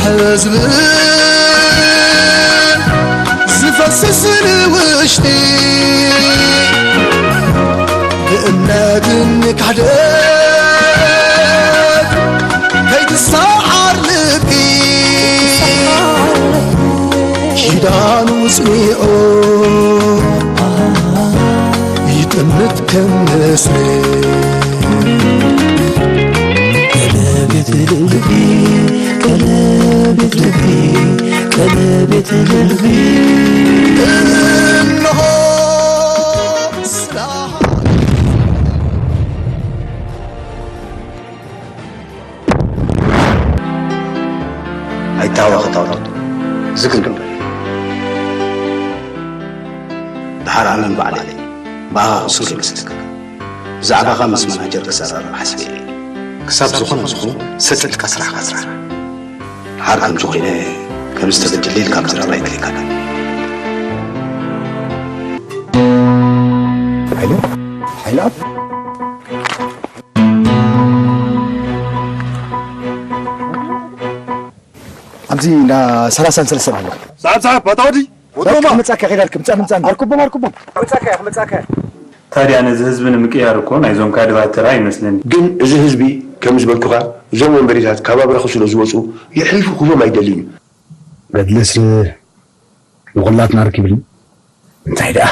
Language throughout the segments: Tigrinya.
ህዝብ ዝፈስስ ንውሽጢ ብእምነትን ክሕደት ከይትሰዓር ልቢ ኪዳኑ ጽኒዑ ይጥምት ከም ንስሪ። ቀለቤት ልቢ፣ ቀለቤት ልቢ፣ ቀለቤት ልቢ። እነሆ ስራ ኣይታወኽን። ዝግ እንበል። ደሓር ኣነ ንባዕለይ ብኣኻ ክሱር ይመስለካ። ብዛዕባኻ ምስ መናጀር ክዘራረብ ሓሲበ እየ። ክሳብ ዝኾነ ዝኾነ ሰጥ ኢልካ ስራሕካ ስራሕ። ደሓር ከምዚ ኮይነ ከም ዝተበድለ ኢልካ ምዝራብ ኣይድልየካን። ሓይለ? ሓይለኣብ? ኣብዚ እንዳ ሰላሳን ሰለስተን ኣሎ። ሰዓብ፣ ሰዓብ፣ ኣታ ወዲ፣ ወዶማ። ክመጻካ ከይዳ ልክ፣ ምጻን፣ ምጻን። ኣርኩቦም፣ ኣርኩቦም። ክመጻካ እያ፣ ክመጻካ እያ። ታዲያ ነዚ ህዝቢ ንምቅያር እኮ ናይዞም ካድራት ተራ ይመስለኒ። ግን እዚ ህዝቢ፣ ከም ዝበልኩኻ፣ እዞም ወንበዴታት ካብ ኣብራኹ ስለ ዝወጹ፣ የሕሊፉ ክህቦም ኣይደልን እዩ። ገድልስ ንኹላትና ኣርኪብኒ። እንታይ ደኣ?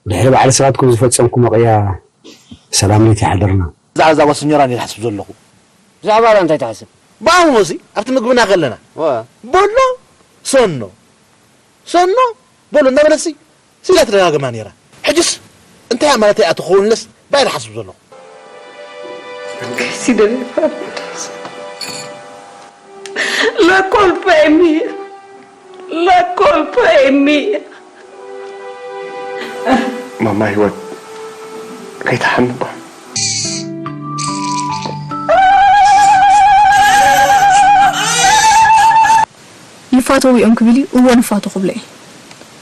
ድሕሪ ባዕሊ ሰባትኩም ዝፈጸምኩሞ ቅያ ሰላም ለይቲ ሓደርና። ብዛዕባ እዛ ጓል ሲኞራ እየ ዝሓስብ ዘለኹ። ብዛዕባ እንታይ ትሓስብ? ብኣሞሲ ኣብቲ ምግብና ከለና፣ ዋ። ቦሎ፣ ሶኖ፣ ሶኖ፣ ቦሎ እንዳበለትሲ ስኢላ ትደጋግማ ነይራ። ሕጅስ እንታይ እያ ማለት እያ ትኸውንለስ ባይ ዝሓስብ ዘለኹ። ከይሲ ደሊፋ ለኮልፓ እየ። ለኮልፓ እየ። ማማ ህይወት ከይትሓምባ። ይፋተዉ እዮም ክብል እዩ፣ እወ ንፋቶ ክብሎ እየ።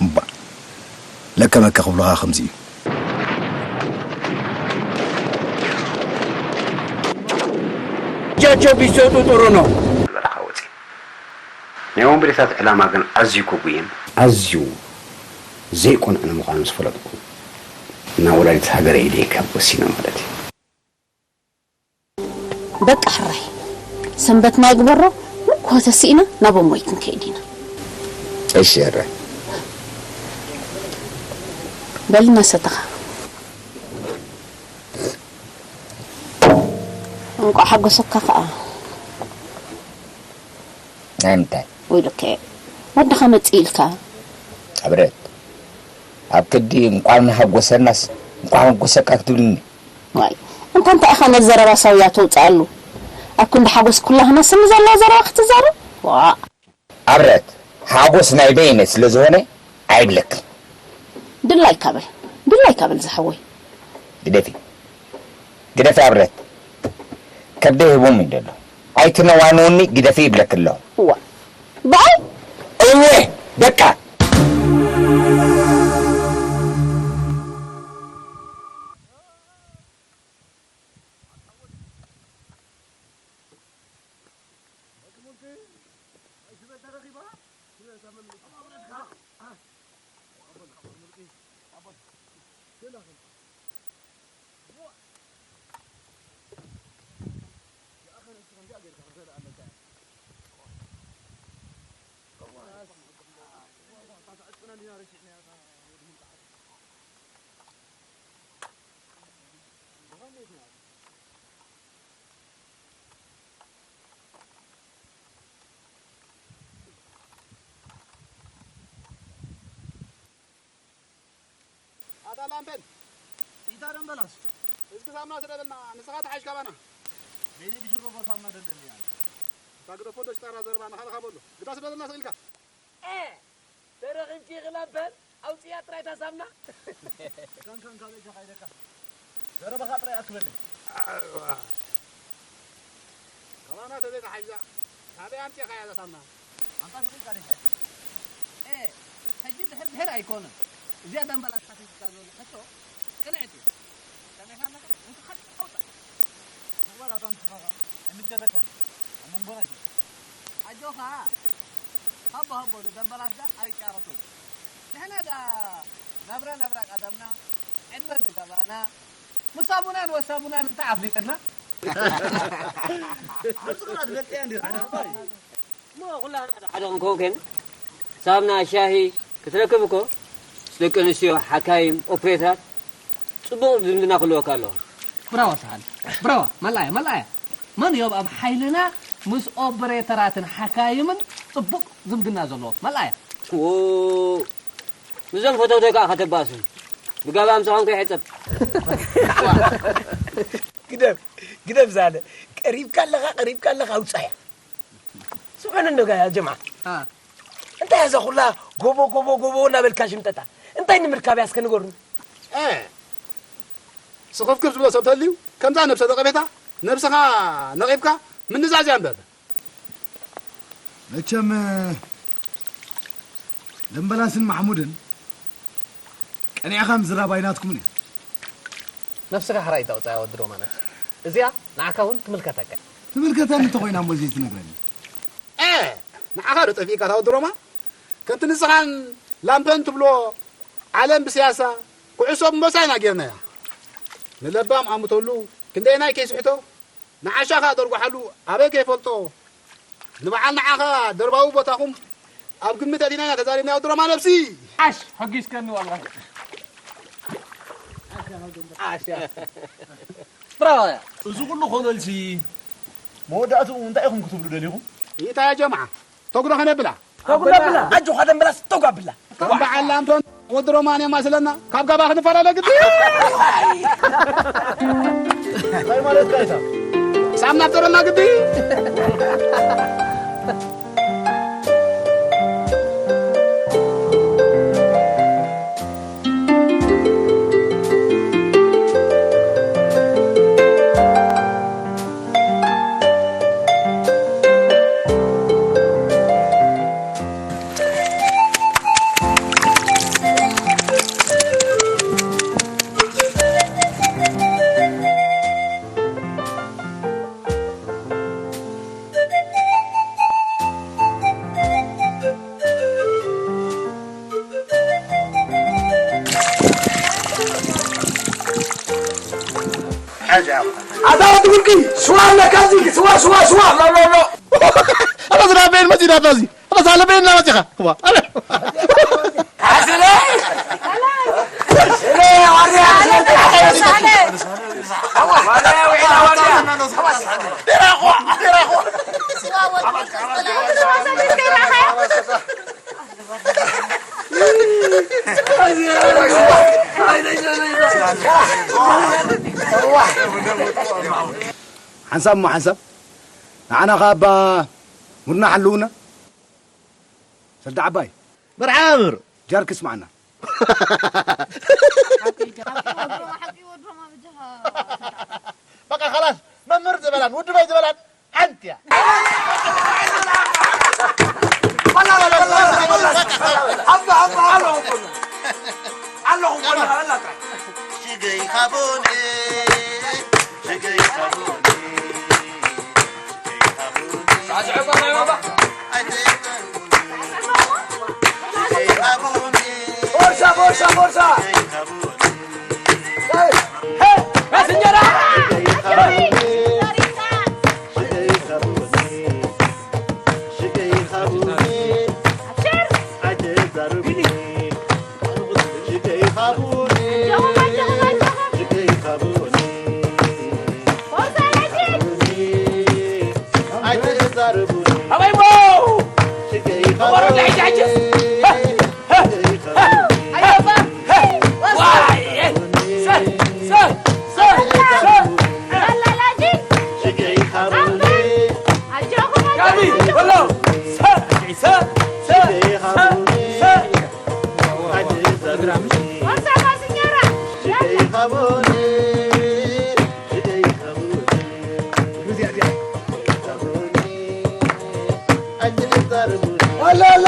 እምባ ለከ መከ ክብሉኻ ከምዚ እዩ። እጃቸው ቢሰጡ ጥሩ ነው። በረኻ ወፂ። ናይ ወንበዴታት ዕላማ ግን ኣዝዩ ክጉይን ኣዝዩ ዘይቆንዕን ምዃኑ ዝፈለጥኩ፣ ናብ ወላዲት ሃገረይ ኢደይ ክህብ ወሲነ ማለት እዩ። በቃ ሕራይ ሰንበትና ይግበሮ። ንግሆ ተሲእና ናብ እሞይ ክንከይድ ኢና። እሺ ሕራይ። በልና ሰተኻ። እንቋዕ ሓጎሰካ ከኣ። ናይ ምንታይ? ወይ ልክዕ ወድኻ መጽእ ኢልካ። ኣብረት፣ ኣብ ክዲ እንቋዕ ንሓጎሰናስ እንቋዕ ሓጎሰካ ክትብልኒ። ዋይ፣ እንታ እንታይ ኢኻ ነዚ ዘረባ ሳውያ ተውጽኣሉ? ኣብ ክንዲ ሓጎስ ኩላህና ስሚ ዘለዎ ዘረባ ክትዛረብ? ዋእ። ኣብረት፣ ሓጎስ ናይ በይነ ስለ ዝኾነ ኣይብለክን። ድላይካ በል፣ ድላይካ በል ዝሓወይ። ግደፊ፣ ግደፊ ኣብረት። ከብደይ ህቡም እዩ ዘሎ። ኣይትነዋንውኒ፣ ግደፊ ይብለኪ ኣለኹ። እዋ፣ በኣይ? እወ፣ በቃ። ኣታ ላምበል፣ ኢታ ደምበላስ? እስኪ ሳምና ስደደልና፣ ንስኻ ተሓሽ ካባና። በይነይ ብሽሮቦ ሳምና ደለኒ ኣለ። እታ ግደፎ እንዶ ሽጣራ ዘረባ ንኻልኻ በሎ። ግዳ ስደደልና ስቕ ኢልካ። ኤ፣ ተረኺብኪ ኢኺ ላምበል፣ ኣውጽያ ጥራይ እታ ሳምና። ካን ካን ካበይ ሸኻ ኢለካ። ዘረባኻ ጥራይ ኣክበለይ። ኣዋ። ካባና ተዘይተሓሒዛ፣ ካበይ ኣምጺእካያ እዛ ሳምና? ኣንታ ስቕ ኢልካ ደይ ትሕዝ። ኤ፣ ሕጂ ድሕር ድሕር ኣይኮነን። እዚኣ ዳምበል ኣትሓቲትካ ዘሎ ሕቶ ቅንዕቲ። ሰሚዕካ ኣለኻ? እንተ ሓቂ ኣውጻእ። ተግባር ኣታ ንስኻ ኸኣ ኣይምልከተካን። ኣብ መንጎና ኣይትእቶ። ኣጆኻ፣ ሃቦ ሃቦ ንደንበላት ዳ ኣይጫረቱን። ንሕና ዳ ናብራ ናብራ ቀደምና፣ ዕድመ ንገባና፣ ምሳሙናን ወሳሙናን እንታይ ኣፍሊጥና? ኣብዚ ግራት ገልጥያ እንዲኻ። እሞ ኩላና ሓደ ሓደ ክንከውን ከይና፣ ሳሙና፣ ሻሂ ክትረክብ እኮ፣ ምስ ደቂ ኣንስትዮ፣ ሓካይም፣ ኦፕሬተራት፣ ጽቡቕ ዝምድና ክህልወካ ኣለዎ። ብራዋ ሰሓል፣ ብራዋ፣ መላያ፣ መላያ። መን እዮም ኣብ ሓይልና ምስ ኦፕሬተራትን ሓካይምን ጽቡቕ ዝምድና ዘለዎ? መላያ። ዎ፣ ምስዞም ፈተውተይ ከኣ ከተባእሱ። ብጋባ ምሳኹም ከይሕጸብ። ግደፍ፣ ግደፍ ዛለ። ቀሪብካ ኣለኻ፣ ቀሪብካ ኣለኻ፣ ኣውጻያ። ስምዑኒ እንዶ ያ ጀምዓ። አ። እንታይ እያ እዛ ኩላ ጎቦ፣ ጎቦ፣ ጎቦ እናበልካ ሽምጠጣ? እንታይ ንምርካብ እያ እስከ ንገሩኒ? እ። ስኽፍክፍ ዝብሎ ሰብ ተልዩ፣ ከምዛ ነብሰ ነቐፌታ፣ ነብስኻ ነቒፍካ ምንዛዝ እያ እምበር። መቸም፣ ደምበላስን ማሕሙድን ቀኒዕኻ ምዝራብ ኣይናትኩምን እዩ። ነብስኻ ሕራይ ተውፅኣ ወዲ ሮማ ነብሲ። እዚኣ ንዓኻ እውን ትምልከተካ። ትምልከተኒ እንተኾይና እሞ እዚ ትነግረኒ። እ፣ ንዓኻ ዶ ጠፊእካ እታ ወዲ ሮማ? ከምቲ ንስኻን ላምፐን ትብሎ ዓለም ብስያሳ፣ ኩዕሶ ብሞሳ ኢና ጌርናያ። ንለባም ኣሙተሉ ክንደየናይ ከይስሕቶ፣ ንዓሻ ኸኣ ደርጉሓሉ ኣበይ ከይፈልጦ፣ ንበዓል ንዓኻ ደርባዊ ቦታኹም ኣብ ግምት ኣእቲና ኢና ተዛሪብና ወዲ ሮማ ነብሲ። ዓሽ፣ ሕጊስከኒ ዋልዋል። ዓሽ። ብራቮ። እዚ ኩሉ ኮለልሲ መወዳእትኡ እንታይ ኢኹም ክትብሉ ደሊኹም? ይታ ያ ጀምዓ፣ ተጉዶ ከነብላ። ተጉዶ ኣብላ። ኣጆኻ ደምበላስ ተጉ ኣብላ። ከም በዓል ላምቶን ወዲ ሮማን የማስለና፣ ካብ ጋባ ክንፈላለ ግዲ። እንታይ ማለት ካይታ? ሳምና ፍጠረልና ግዲ። ኣታ ወዲ ብርቂ፣ ስዋ ኣለካ እዚ፣ ስዋ፣ ስዋ፣ ስዋ፣ ሎ፣ ሎ፣ ሎ። ኣታ ዝናበየን መፂና ኣታ እዚ። ኣታ ሳለበየን እናመፂኻ። ዋ፣ ኣረ። ሓንሳብ እሞ ሓንሳብ ንዓና ኸኣ እባ ሙድና ሓልውና። ሰልዲ ዓባይ። መርሓባ መምህር። ጃርክ ስማዕና። በቃ ኸላስ መምህር ዝበላን ውድበይ ዝበላን ሓንቲ እያ። ሽገይ ሃቡኒ፣ ሽገይ ሃቡኒ፣ ሽገይ ሃቡኒ። ቦርሳ፣ ቦርሳ፣ ቦርሳ። ራስ እንጀራ። ኣበይ እሞ? ከበሮ እንታይ ሒዛ ሕጂ? ኣየባ! ዋይ! ሰ-፣ ሰ-፣ ሰ-፣ ሰ-፣ ጋቢ! በሎ! ሰ-፣ ሰ-፣ ሰ-፣ ሰ-፣ ሰ-፣ ኣላ፣ ኣላ።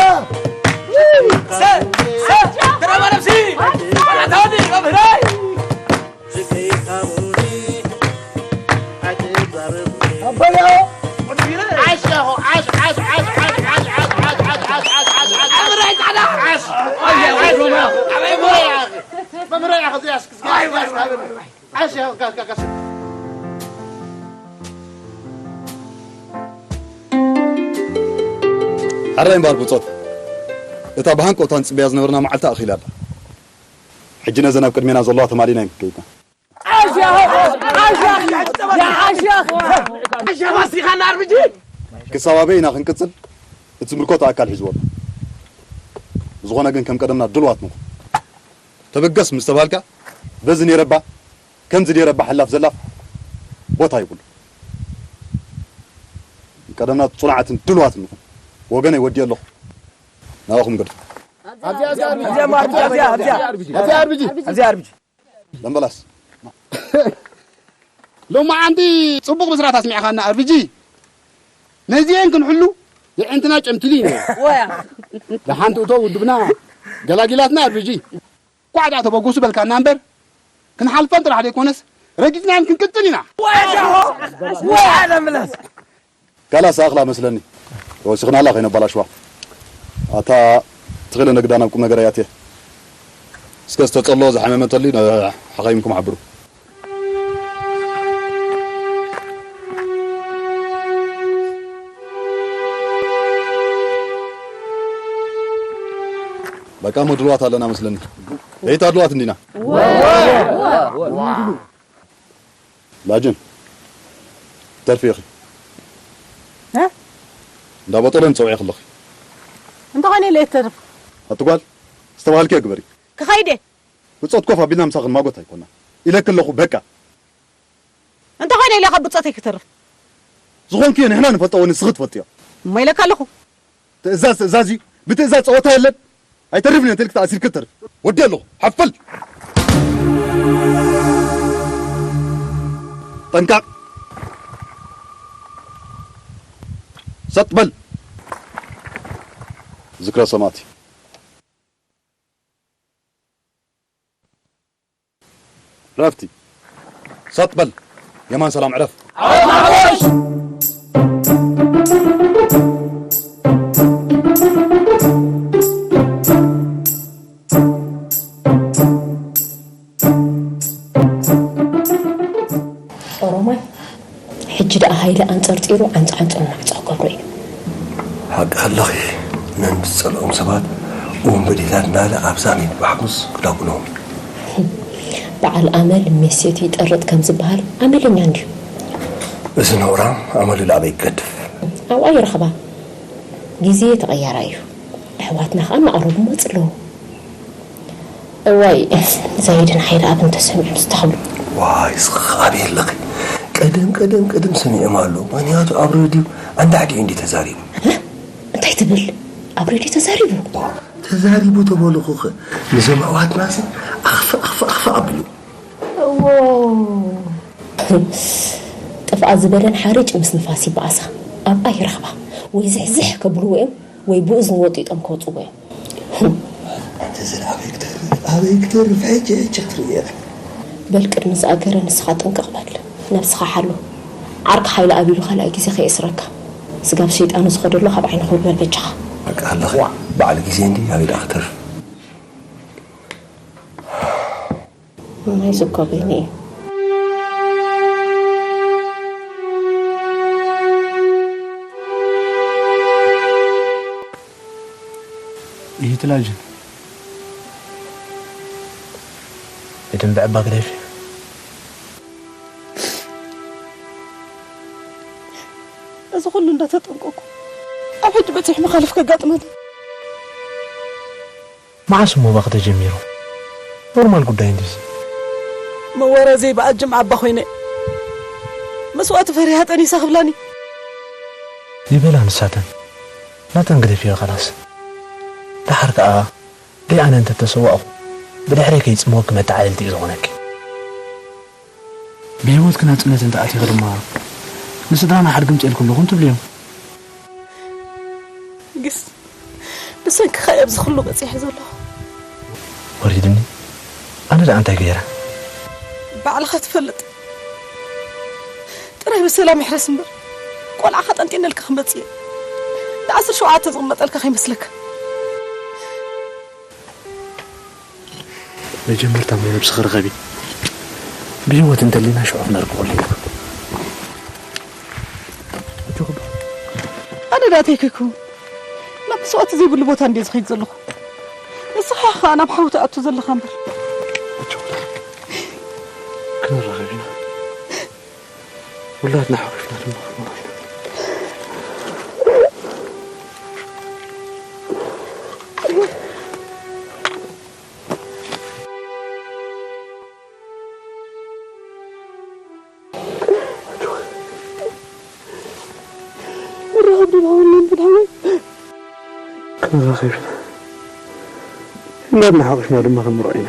ሰ-፣ ሰ-፣ ድራማ ነብሲ! ኣታኒ፣ መምህራይ! ኣበላ! ዓሽ፣ ዓሽ፣ ዓሽ፣ ዓሽ፣ ዓሽ! ሕራይ እምበኣር ብጾት፣ እታ ብሃንቀውታ ንጽበያ ዝነበርና መዓልቲ ኣኺላ ኣላ። ሕጂ ነዘን ኣብ ቅድሜና ዘለዋ ተማሊና ኢና ከይድና። ክሳብ ኣበይ ኢና ክንቅጽል? እቲ ዝምልከቶ ኣካል ሒዝዎ ኣሎ። ዝኾነ ግን ከም ቀደምና ድልዋት ንኹን። ተበገስ ምስ ተባሃልካ፣ በዚ ነይረባ፣ ከምዚ ነይረባ ሕላፍ ዘላፍ ቦታ ይብሉ። ቀደምና ጽኑዓትን ድልዋትን ንኹን። ወገነይ ወዲእ ኣለኹ። ናባኹም ገድፉ። ኣብዚኣ፣ ኣብዚኣ ኣርቢጂ። ኣብዚኣ ኣርቢጂ። ኣብዚኣ ኣርቢጂ። ኣብዚኣ ኣርቢጂ። ኣብዚኣ ኣርቢጂ። ደምበላስ። ሎማዓንቲ ጽቡቕ ብስራት ኣስሚዕኻና ኣርቢጂ። ነዚኤን ክንሕሉ የዒንትና ጨምቲሉ ኢና። ወያ። ደሓን ትእቶ ውድብና ገላጊላትና ኣርቢጂ። ኳዕ ደኣ ተበገሱ በልካና እምበር፣ ክንሓልፈን ጥራሕ ዘይኮነስ፣ ረጊጽናየን ክንቅጽል ኢና። ወያ ደምበላስ። ጋላ ሰኣኽላ መስለኒ። ወሲኽናላ ከይነባላሽዋ። ኣታ ትኽእለ ነግዳ ናብ ቁም ነገር እያ እትየ። እስከ ዝተጸሎ ዝሓመመ እንተልዩ ንሓኻይምኩም ሓብሩ። በቃ እሞ ድልዋት ኣለና መስለኒ። እይታ ድልዋት እንዲና። ላጅን፣ ተርፊ ኢኺ። እ? እንዳ ቦጠረን ጸውዒ ከለኺ። እንተኾነ ኢለ እተርፍ። ኣቲ ጓል፣ ዝተባሃልክዮ ግበሪ። ክኸይደ። ብጾት ኮፍ ኣቢልና ምሳኽን ማጎት ኣይኮና። ኢለኪ ኣለኹ፣ በቃ። እንተኾነ ኢለ ካብ ብጾተይ ክተርፍ። ዝኾንክዮ ንሕና ንፈልጦ ወይ ንስኺ ትፈልጥዮ። እሞ ኢለካ ኣለኹ። ትእዛዝ ትእዛዝ እዩ። ብትእዛዝ ጸወታ የለን። ኣይተርፍን እየ እንተልክ ተኣሲርክ ትተርፍ። ወዲ ኣለኹ። ሓፈል። ጠንቃቕ። ሰጥ በል። ዝክረ ሰማእቲ። ረፍቲ። ሰጥ በል። የማን ሰላም ዕረፍ። ኦሮማይ፣ ሕጂ ደኣ ሃይለ ኣንጸርጺሩ ዓንጸዓንጹ ንማዕጾ ክገብሮ እዩ። ሓቂ ኣለኺ፣ ነን ዝጸልኦም ሰባት እውን በዴታት እናለ ኣብዛ ሜዳ ማሕቡስ ክዳጉኖም። በዓል ኣመል ሜሴት ይጠርጥ ከም ዝበሃል ኣመለኛ እንድዩ። እዚ ነውራም ኣመሉ ኣበይ ክገድፍ? ኣብኣ ይረኽባ። ግዜ ተቐያራይ እዩ። ኣሕዋትና ኸኣ እናቐረቡ ይመጹ ኣለዉ። እዋይ፣ ዛይድን ሓይለኣብን ተሰሚዖም ዝተኽብሉ። ዋይ፣ እስኺ ኣበይ ኣለኺ? ቀደም፣ ቀደም፣ ቀደም ሰሚዖም ኣለዉ። ምኽንያቱ ኣብ ሬድዮ ኣንዳዕዲዑ እንድዩ ተዛሪቡ። እ? እንታይ ትብል? ኣብ ሬድዮ ተዛሪቡ? ተዛሪቡ ተበልኹኸ? ንዞም ኣሕዋትናሲ ኣኽፋ፣ ኣኽፋ፣ ኣኽፋ ኣብሉ። እዎ። ጥፍኣ ዝበለን ሓርጭ ምስ ንፋስ ይበኣሳ። ኣብኣ ይረኽባ። ወይ ዝሕዝሕ ከብልዎ እዮም፣ ወይ ብእዝኒ ወጢጦም ከውጽዎ እዮም። ኣንተ ዘር ኣበይ ክተርፍ፣ ኣበይ ክተርፍ፣ ሕጂ፣ ሕጂ ክትርኢ ኢኻ። በል ቅድሚ ዝኣገረ ንስኻ ጥንቅቕ በል። ነብስኻ ሓሉ። ዓርኪ ሓይለኣብ ኢሉ ካልኣይ ግዜ ከየእስረካ። ስጋብ ሸይጣኑ ዝኸደሉ ካብ ዓይኒ ክውል በል በጃኻ። በቃ ኣለኺ። በዓል ግዜ እንዲ ኣበይ ደኣ ክተርፍ? ናይ ዝኮ በይኑ እዩ። ይትላጅን ብደንቢ ዕባ ግደፊ። እዚ ኩሉ እንዳተጠንቀኩ ኣብ ሕጂ በጺሑ መኻልፍ ከጋጥመኒ። መዓስ እሞ ባኺ ተጀሚሩ? ኖርማል ጉዳይ እንድዚ። መወረ ዘይበኣጅም ኣባ ኮይነ መስዋእቲ ፈሪሃ ጠኒሳ ክብላኒ። ይበላ ንሳተን። ናተን ግደፍዮ ኸላስ። ደሓር ከኣ ደይ ኣነ እንተ ተሰዋእኹ ብድሕረይ ከይጽምወኪ መተዓለልቲ እዩ ዝኾነኪ። ብህይወትኪ ናጽነት እንተ ኣቲኺ ድማ ንስድራና ሓድግም ጼልኩ ኣለኹም ትብልዮም። ግስ ብሰንክኻ እየ ኣብዚ ኩሉ በጺሐ ዘለኹ። ወሪድኒ። ኣነ ደኣ እንታይ ገይረ? ባዕልኻ ትፈልጥ። ጥራይ ብሰላም ይሕረስ እምበር ቆልዓኻ ጠንጢነልካ ክመጽእ እየ። ንዓሰርተ ሸውዓተ ዝቕመጠልካ ከይመስለካ። መጀመርታ እሞ ነብስኺ ርኸቢ። ብህይወት እንተሊና ሽዑ ክነርክበሉ ኢና። ኣጆኺ እባ። ኣነ ዳተይ ከይከውን ናብ ስቕቲ ዘይብሉ ቦታ እንድየ ዝኸይድ ዘለኹ። ንስኻ ኢኻ ናብ ሓዊ ትኣቱ ዘለኻ እምበር። ክንራኸብ ኢና። ውላድና ሓቂፍና ድማ ክንመርዖ ኢና። ራህዲ ናውልን ብዳወይ ክንራኸብ ኢና። ውላድና ሓቂፍና ድማ ክንመርዖ ኢና።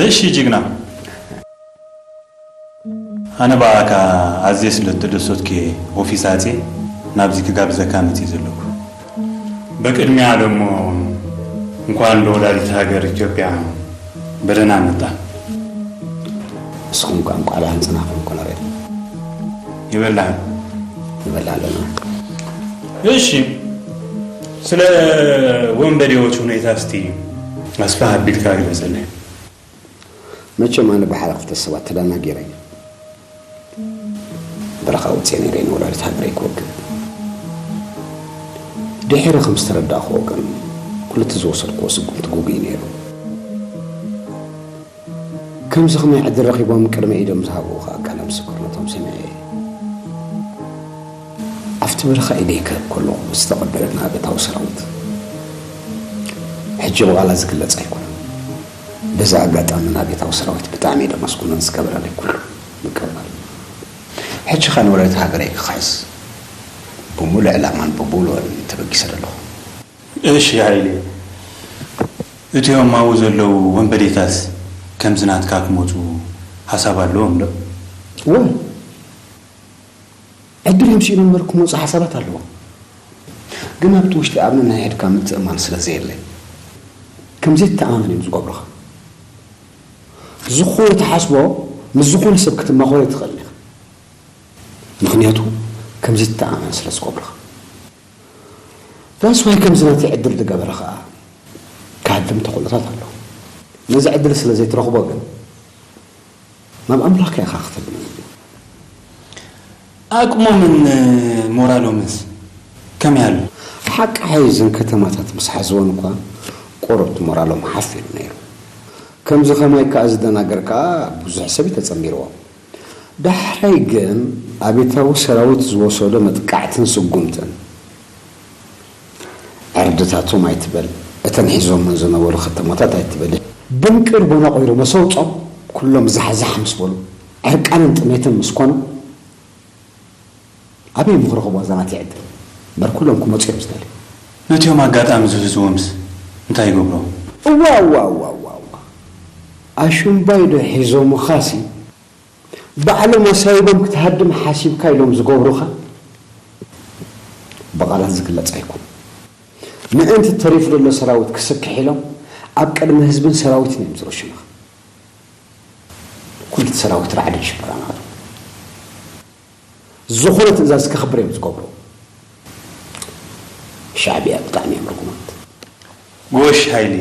እሺ ጅግና፣ ኣነ ብኣካ ኣዝየ ስለ እተደሰትኩ እየ ኦፊስ ኣጽየ ናብዚ ክጋብዘካ መጽየ ዘለኹ። በቅድሚያ ደሞ እንኳን ለወላዲት ሃገር ኢትዮጵያ በደህና መጣ። ንስኹም ከኣ እንቋዕ ደሓን ጸናሕኩም ኮሎኔል። ይበላን ንበላ ኣለና። እሺ፣ ስለ ወንበዴዎች ሁኔታ እስቲ ኣስፍሕ ኣቢልካ ግለጸለይ። መቸም ኣነ ብሓደ ክልተ ሰባት ተደናጊረ እየ በረኻ ወፅየ ነይረ ንወላዲት ሃገረይ ክወግእ። ድሒረ ከም ዝተረዳእክዎ ግን ኩሉ እቲ ዝወሰድክዎ ስጉምቲ ግጉይ ነይሩ። ከምዚ ከማይ ዕድል ረኺቦም ቅድሚ ኢዶም ዝሃብኡ ከዓ ቃለ ምስክርነቶም ሰሚዐ እየ። ኣብቲ በረኻ ኢደይ ክህብ ከለኹ ዝተቐበለና ኣብዮታዊ ሰራዊት ሕጂ ብቓላት ዝግለጽ ኣይኮነን። በዚ ኣጋጣሚ ንኣብዮታዊ ሰራዊት ብጣዕሚ እየ ደመስግኖን ዝገበረለይ ኩሉ ምቅባል። ሕጂ ኸኣ ንወላዲት ሃገረይ ክኽሕስ ብምሉእ ዕላማን ብምሉእን ተበጊሰ ዘለኹ። እሺ ሃይለ፣ እቲኦም ኣብኡ ዘለዉ ወንበዴታት ከምዚ ናትካ ክመፁ ሓሳብ ኣለዎም ዶ? እወ፣ ዕድል እዮም ስኢኖም እምበር ክመፁ ሓሳባት ኣለዎም። ግን ኣብቲ ውሽጢ ኣብ ነንሕድሕድካ ምትእምማን ስለ ዘየለ ከም ዘይትተኣማመን እዮም ዝገብሩኻ። ዝኾነ ትሓስቦ ምስ ዝኾነ ሰብ ክትማኾር ኣይትኽእልን ኢኻ። ምኽንያቱ ከም ዘይትተኣማመን ስለ ዝገብሩኻ። That's why ከምዚ ናተይ ዕድል ዝገበረ ኸኣ ክሃድም ተኽእሎታት ኣሎ። ነዚ ዕድል ስለ ዘይትረኽቦ ግን ናብ ኣምላኽካ ኢኻ ክተልምን። ኣቅሞምን ሞራሎምስ ከመይ ኣሎ? ሓቂ ሓይዝን ከተማታት ምስ ሓዝወን እኳ ቆረብቲ ሞራሎም ሓፍ ኢሉ ነይሩ። ከምዚ ኸማይ ከኣ ዝደናገር ከኣ ብዙሕ ሰብ እዩ ተጸንቢርዎ። ዳሕራይ ግን ኣብዮታዊ ሰራዊት ዝወሰዶ መጥቃዕትን ስጉምትን፣ ዕርድታቶም ኣይትበል፣ እተን ሒዞመን ዝነበሩ ከተማታት ኣይትበል፣ ብንቅር ቦና ቆይሩ መሰውጾም ኩሎም ዛሕዛሕ ምስ በሉ፣ ዕርቃንን ጥሜትን ምስ ኮኑ፣ ኣበይ እሞ ክረኽብዋ እዛ ናተይ ዕድል? እምበር ኩሎም ክመጹ እዮም ዝደልዩ። ነቲኦም ኣጋጣሚ ዝህዝዎምስ እንታይ ይገብርዎም? እዋ እዋ እዋ እዋ እዋ ኣሹምባይ ዶ ሒዞምኻሲ ባዕሎም ኣሳቢቦም ክትሃድም ሓሲብካ ኢሎም ዝገብሩኻ ብቓላት ዝግለጽ ኣይኮነን። ምእንቲ ተሪፉ ዘሎ ሰራዊት ክስክሕ ኢሎም ኣብ ቅድሚ ህዝብን ሰራዊትን እዮም ዝረሽኑኻ። ኩሉ እቲ ሰራዊት ራዕድን ሽበራን ኣለዎ። ዝኾነ ትእዛዝ ከኽብር እዮም ዝገብሩ። ሻዕብያ ብጣዕሚ እዮም ርጉማት። ጎሽ ሃይሌ፣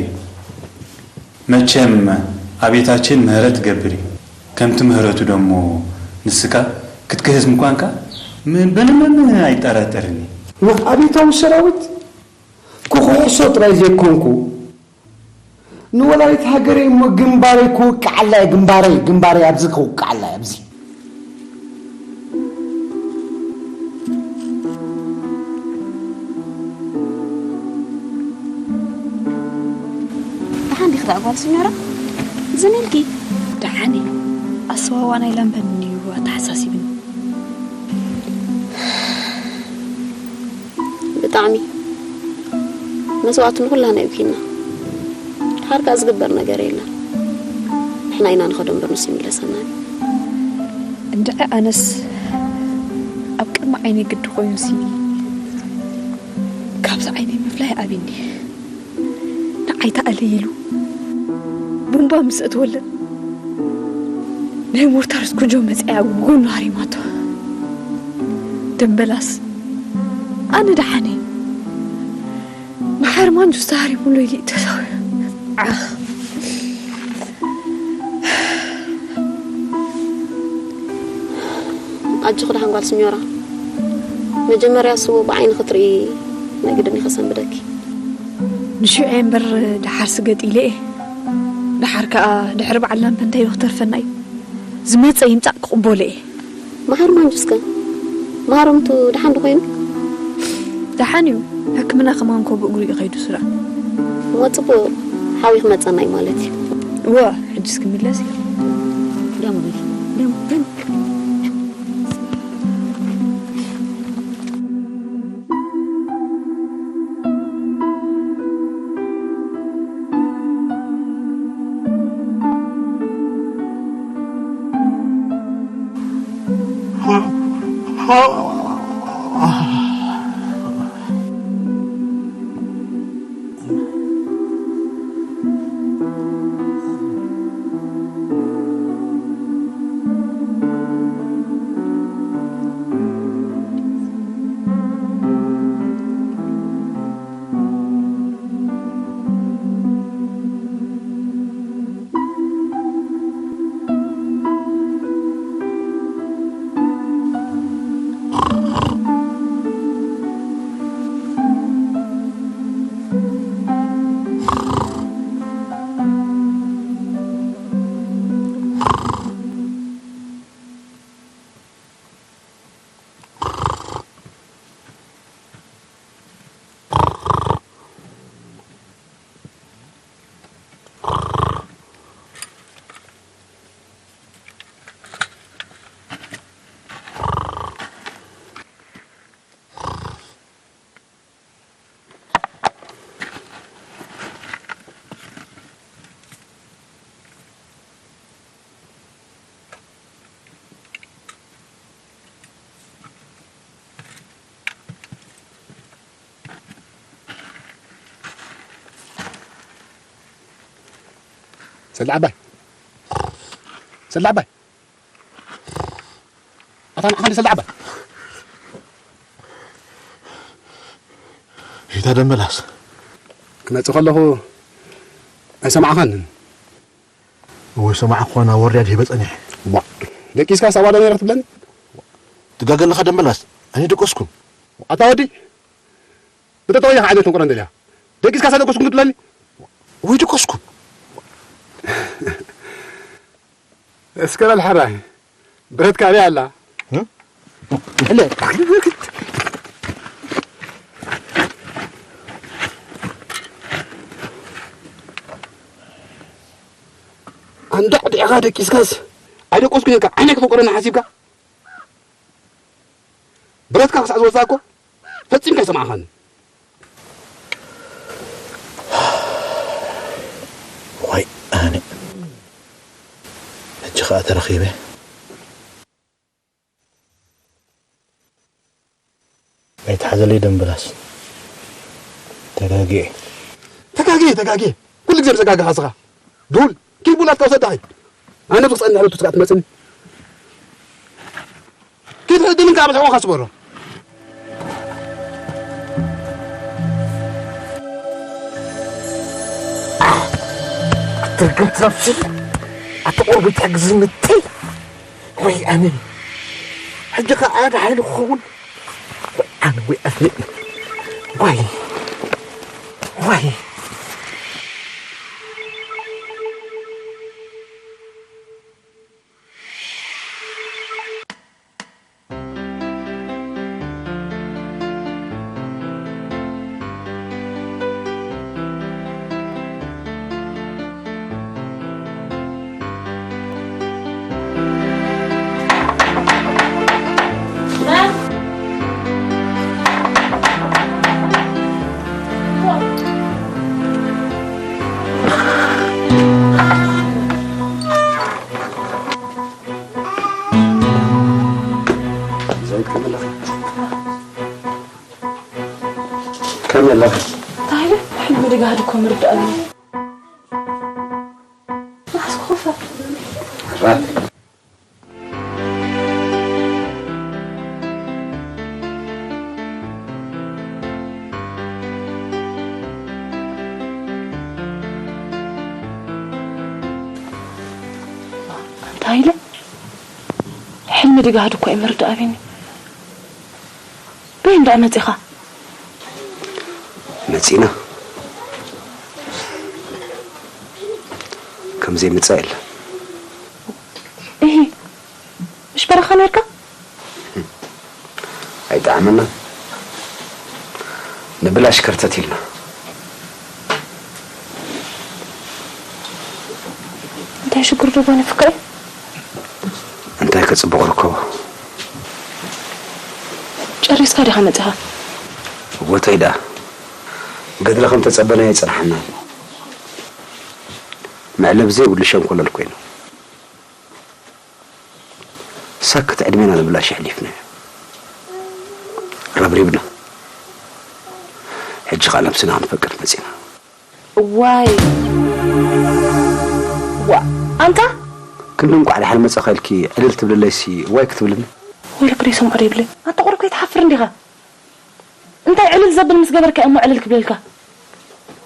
መቸም ኣቤታችን ምህረት ትገብር እዩ። ከምቲ ምህረቱ ደሞ ንስካ ክትክህስ ምኳንካ ምን በንመን ኣይጠራጠርኒ። ንኣቤታዊ ሰራዊት ክኹሕሶ ጥራይ ዘይኮንኩ፣ ንወላዲት ሃገረይ እሞ ግንባረይ ክውቅዓላ እየ፣ ግንባረይ፣ ግንባረይ ኣብዚ ክውቅዓላ እየ፣ ኣብዚ። ደሓን ዲኺ ደኣ ጓል ስኞራ? ዝን ኢልኪ? ደሓን እየ። ኣሰዋዋ ናይ ላምበን እዩ ኣተሓሳሲብኒ። ብጣዕሚ መስዋእቲ ንኹላና እዩ ኪና። ድሓር ከኣ ዝግበር ነገር የለን። ንሕና ኢና ንኸዶ እምበር ንሱ ይምለሰና እዩ። እንድዒ ኣነስ ኣብ ቅድሚ ዓይነይ ግዲ ኮይኑሲ ካብዚ ዓይነይ ምፍላይ ኣብኒ። ንዓይ ተኣለይ ኢሉ ቡምባ ምስ እትወልድ ናይ ሞርታር ስኩጆ መጽያ ጎኑ ሃሪማቶ። ደምበላስ ኣነ ደሓነይ። መሓር ማንጁስ ተሃሪሙሉ ኢሉ እዩ ተሰዊኡ። ዓኽ። ኣጆኺ ደሓን ጓል ስኞራ። መጀመርያ ስዉእ ብዓይኒ ክትርኢ ናይ ግድን እዩ ከሰንብደኪ። ንሽዑ እየ እምበር ደሓር ስገጥ ኢለ እየ። ደሓር ከኣ ድሕሪ በዓል ላምበ እንታይ ዶ ክተርፈና እዩ? ዝመጸ ይምጻእ ክቕበሎ እየ። መሓር ማንጁስከ? መሃረምቱ ደሓን ዶ ኮይኑ? ደሓን እዩ። ሕክምና ከማን እኮ ብእግሩ እዩ ከይዱ ስራዕ። እሞ ጽቡቕ ሓዊ ክመጸና እዩ ማለት እዩ። እወ፣ ሕጅስ ክምለስ እዩ። ደሞ በሊ፣ ደሞ፣ ደሞ። ሰላ ዓባይ፣ ሰላ ዓባይ። ኣታ ንዓኻ እንዲ ሰላ ዓባይ። እታ ደመላስ ክመጽእ ከለኹ ኣይሰማዕኻንን። እወ ሰማዕኳ፣ ናብ ወርድያ ድሂበ ጸኒሐ። ዋ፣ ደቂስካ ሳባ ዶ ነይረ ክትብለኒ? ትጋገ ኣለኻ ደመላስ፣ ኣይደቀስኩን። ኣታ ወዲ፣ ብተጠወየ ከዓይነት ተንቆረ እንደልያ። ደቂስካ ሳደቀስኩን ክትብለኒ? ወይ ደቀስኩን። እስከ በል ሕራይ፣ ብረትካ ኣበይ ኣላ? እ? ሕለ። ኣንዳ ዕዲዕኻ ደቂስካስ ኣይደቀስኩን ኢልካ ዓይነይ ክተንቆረኒ ሓሲብካ? ብረትካ ክሳዕ ዝወጽኣ እኮ ፈጺምካ ኣይሰማዕኻን። ዋይ ኣነ ሕጂ ኸኣ ተረኺበ። ኣይትሓዘለይ ደምበላስ። ተጋግየ። ተጋግየ፣ ተጋግየ። ኩሉ ግዜ ብዘጋግኻ ስኻ። ድሁል፣ ኪድ ቡን ኣትካ ውሰድ ደሓይ። ኣነ ብክጸንሕ ርቱ ስኻ ትመጽኒ። ኪድ ሕድን እንካ ብልሕቑኻ ስበሮ። ኣትርግምቲ ነብሲ፣ ኣቲ ቁርቢ ትሕግዝኒ እተይ። ወይ ኣነ። ሕጂ ኸዓ ደሓን ክኸውን። ኣነ ወይ ኣፍኒ። ዋይ። ዋይ። ከመይ ኣለኺ? እንታይ ኢለ? ሕልሚ ድጋህዲ እኮ ምርዳእ ኣለዎ። መዓስ ክኸፈ? ራት። እንታይ ኢለ? ሕልሚ ድጋህዲ እኮ እዩ ምርዳእ ኣቢኒ። በይ እንዳ መጺኻ? መጺና። ከም ዘይምጻእ የለን። እሂ፣ ምሽ በረኻ ነርካ? ኣይጠዓመና። ንብላሽ ከርተት ኢልና። እንታይ ሽግር ዶ ባኒ ፍቅረይ? እንታይ ከጽቡቕ ርከቦ? ጨሪስካ ዲኻ መጺኻ? እወ፣ እንታይ ደኣ? ገድሊ ከም ተጸበናዮ ኣይጸንሓናን። መዕለቢ ዘይብሉ ሸንኮለል ኮይኑ። ሰክት ዕድሜና ንብላሽ ኣሕሊፍናዮ። ረብሪብና። ሕጂ ኸኣ ነብስና ክንፈቅድ መጺና። እዋይ። ዋ፣ ኣንታ? ክንዲ እንቋዕ ደሓን መጻኻ ኢልኪ ዕልል ትብልለይሲ እዋይ ክትብልኒ? ወይለክ ደይ ሰምዖ ደይብለይ። ኣንታ ቁሩብ ከይትሓፍር እንዲኻ? እንታይ ዕልል ዘብል ምስ ገበርካ እሞ ዕልል ክብለልካ?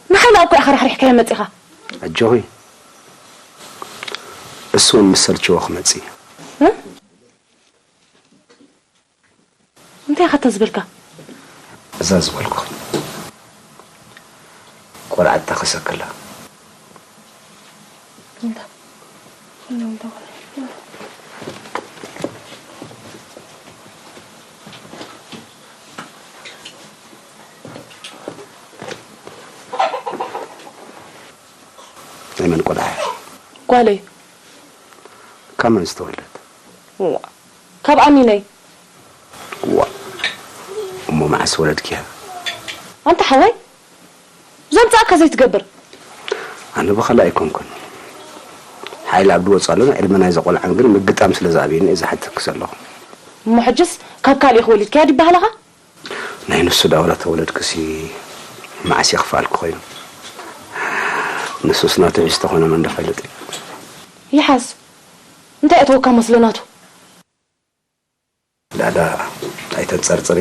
ንሓይላ እኮ ኢኻ ራሕሪሕካዮ መጺኻ። ኣጆኺ። እሱ እውን ምስ ሰልችዎ ክመጽእ እዩ። እ? እንታይ ኢኻ እታ ዝበልካ? እዛ ዝበልኩኺ። ቆልዓ እታ ክሰክላ። እንዳ። ናይ መን ቆልዓ እያ? ጓለይ። ካብ መን ዝተወልደት? ዋ፣ ካብ ኣሚነይ። ዋ፣ እሞ መዓስ ወለድኪያ? ኣንታ ሓወይ፣ ዘምጻእካ ዘይትገብር። ኣነ ብኻልእ ኣይኮንኩን። ሓይሊ ኣብ ድወጹ ኣለና፣ ዕድመ ናይዛ ቆልዓን ግን ምግጣም ስለ ዝኣብየኒ እየ ዝሓተኪ ዘለኹ። እሞ ሕጅስ ካብ ካልእ ኢኺ ወሊድካያ ድበሃለኻ? ናይ ንሱ ዳውላ ተወለድክሲ መዓስ የኽፍኣልኪ ኮይኑ? ንሱስ ናቱ ሒዝቶ ኮይኖም እንዶ ፈልጥ እዩ። ይሓዝ። እንታይ እተወካ መስሎ ናቱ? ዳዳ ኣይተንጸርጽሪ፣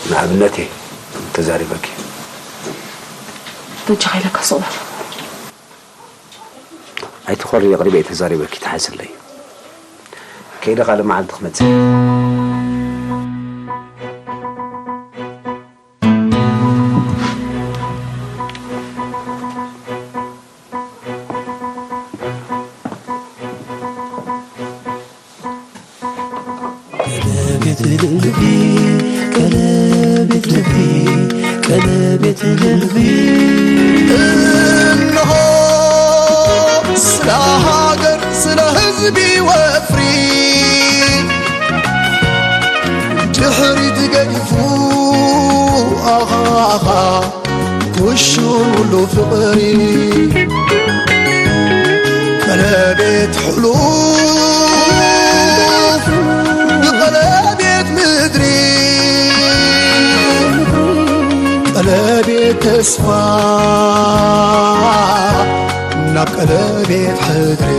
ንኣብነት እየ ተዛሪበኪ። በጃኻ ኢለካ ስቕ በል። ኣይትኾሪ፣ የቕሪበ እየ ተዛሪበኪ፣ ተሓዝለይ። ከይደ ካልእ መዓልቲ ክመጽእ። ቀለቤት ልቢ፣ ቀለቤት ልቢ፣ ቀለቤት ልቢ። እንሆ ስለ ሃገር፣ ስለ ህዝቢ ወፍሪ ድሕሪት ገዲፉ፣ ኣኻ፣ ኣኻ፣ ኩሹን ሁሉ ፍቕሪ። ቀለቤት ሕሉፍ ብቐለቤት ምድሪ፣ ቀለቤት ተስፋ ናብ ቀለቤት ሕድሪ።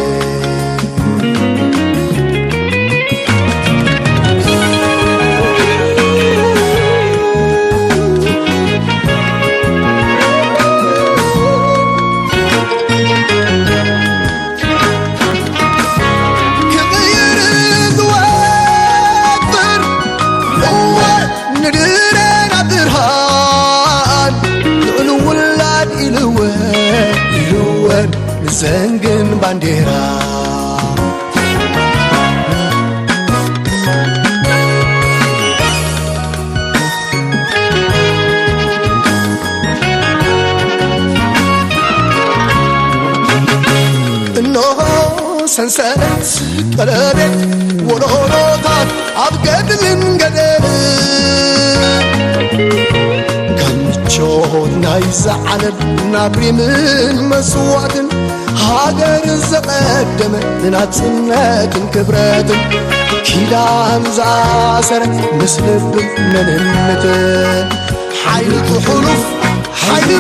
ክቕይር ዝወጥር ዘንግን ባንዴራ። እነሆ ሰንሰለት ቀለቤት ወለዶታት ኣብ ገድልን ገደልን ካብ ምቾት ናይዛ ዓለም ናብ ሪምን መስዋእትን ሃገር ዘቐደመ ንናጽነትን ክብረትን ኪዳን ዝኣሰረ ምስ ልብን መንነትን ሓይሊ ሕሉፍ ሓይሊ